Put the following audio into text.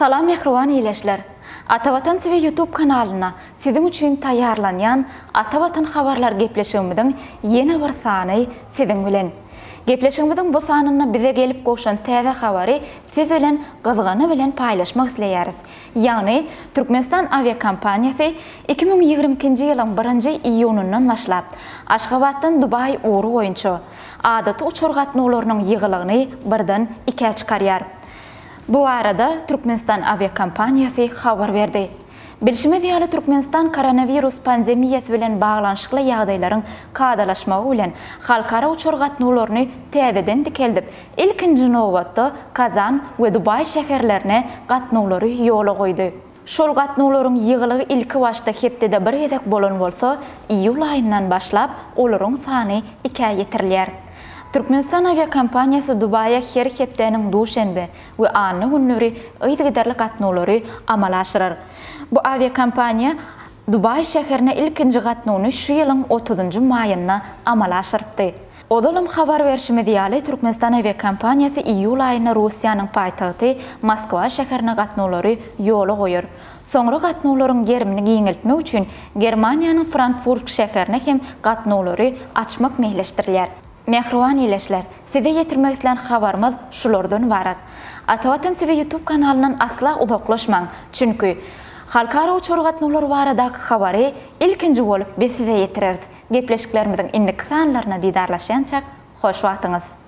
Salam mähriban ildeşler! Atavatan TV YouTube kanalynda siziň üçin taýýarlanýan Atavatan habarlar gepleşigimiziň ýene bir sany siziň bilen. Gepleşigimiziň bu sanynda bize gelip gowşan täze habary siz bilen gyzgyny bilen paýlaşmak isleýäris. Ýagny, Türkmenistan awiakompaniýasy 2022-nji ýylyň birinji iýunyndan başlap, Aşgabatdan Dubaý ugry boýunça adaty uçar gatnawlarynyň ýygylygyny birden ikä çykarýar. Bu barada Türkmenistan awiakompaniýasy habar berdi. Bilşimiz ýaly, Türkmenistan koronawirus pandemiýasy bilen baglanyşykly ýagdaýlaryň kadalaşmagy bilen halkara uçar gatnawlaryny täzeden dikeldip, ilkinji nobatda Kazan we Dubaý şäherlerine gatnawlary ýola goýdy. Şol gatnawlaryň ýygylygy ilkibaşda hepdede bir gezek bolan bolsa, iýul aýyndan başlap olaryň sany ikä ýetirilýär. Türkmenistan awiakompaniýasy Dubaýa her hepdäniň duşenbe we anna günleri yzygiderli gatnawlary amala aşyrar. Bu awiakompaniýa Dubaý şäherine ilkinji gatnawyny şu ýylyň otuzynjy maýynda amala aşyrypdy. Ozalam habar berşimiz ýaly, Türkmenistan awiakompaniýasy iýul aýynda Russiýanyň paýtagty Moskwa şäherine gatnawlary ýola goýar. Soňra gatnawlaryň gerimini giňeltmek üçin Germaniýanyň Frankfurt şäherine hem gatnawlary açmak meýilleşdirilýär. Mähriban ildeşler, size ýetirmek islän habarymyz şulardan ybarat. Atavatan TV YouTube kanalyndan asla uzaklaşmaň, çünki Halkara uçar gatnawlary baradaky habary ilkinji bolup biz size ýetireris. Gepleşiklerimiziň indiki sanlarynda didarlaşýançak, hoş wagtyňyz!